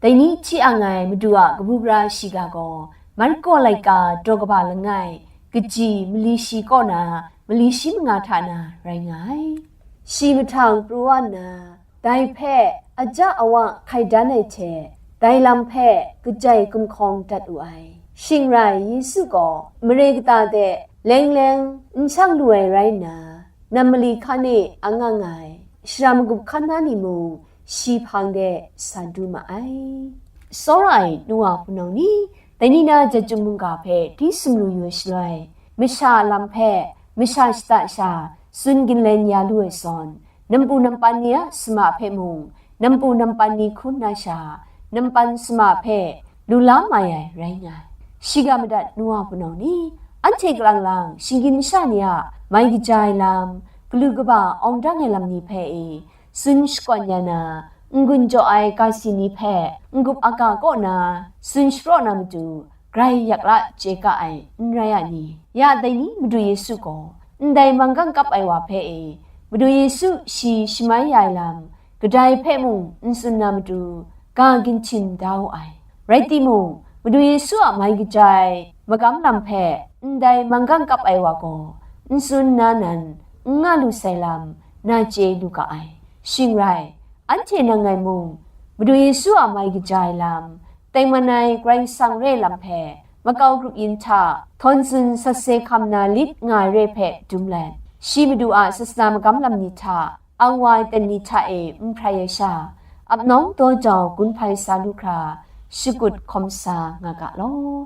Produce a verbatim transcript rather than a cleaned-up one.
Dai ni hti ang ai Madu a kabu gara shiga gaw, Marko laika daw kaba langai, kaji mali shi kaw na, mali shi manga hta na rai nga ai. Shi mahtang pru wa nna, dai hpe aja awa hkai dan ai hte, dai lam hpe kajai gumhkawng dat wu ai. Shing rai Yesu gaw mare kata de leng leng n shang lu ai rai nna, nam mali hkan e ang nga nga ai. Shara magup hkan na ni mung shi hpang de sa du ma ai. Tsawra ai nu wa hpunau ni, dai ni na jat chyum mungga hpe di sumru yu ai shaloi, masha a lam hpe masha shata sha tsun ginlen ya lu ai zawn, nampu nampan ni a suma hpe mung, nampu nampan ni hkun na sha, nampan suma hpe lu la mai ai rai nga ai. Shiga madat nu wa hpunau ni, anhte kalang lang shinggyim sha ni a mai kaja ai lam, galu kaba awng dang ai lam ni hpe e, tsun shakawn ya na, n-gun jaw ai ga si ni hpe n-gup aga kaw na tsun sharaw na matu, grai yak la chye ga ai n rai a ni? Ya dai ni Madu Yesu gaw ndai manggang kap ai wa hpe e, Madu Yesu shi shamai ya ai lam kadai hpe mung n tsun na matu, ga ginhtim da wu ai. Rai timung, Madu Yesu a mai kaja ai magam lam hpe ndai manggang kap ai wa gaw n tsun na nan n nga lu sai lam na chye lu ga ai. Shing rai, anhte nang ngai mung, Madu Yesu a mai kaja ai lam, tengman ai Karai Kasang re lam hpe makau grup yin hta htawn tsun sat se hkam na lit nga ai re hpe dum let, shi Madu a sasana magam lam ni hta, ang wa ai ten ni hta e n hprai ai sha, ap nawng daw jau gun hpai sa lu hkra, shakut hkawm sa nga ga law.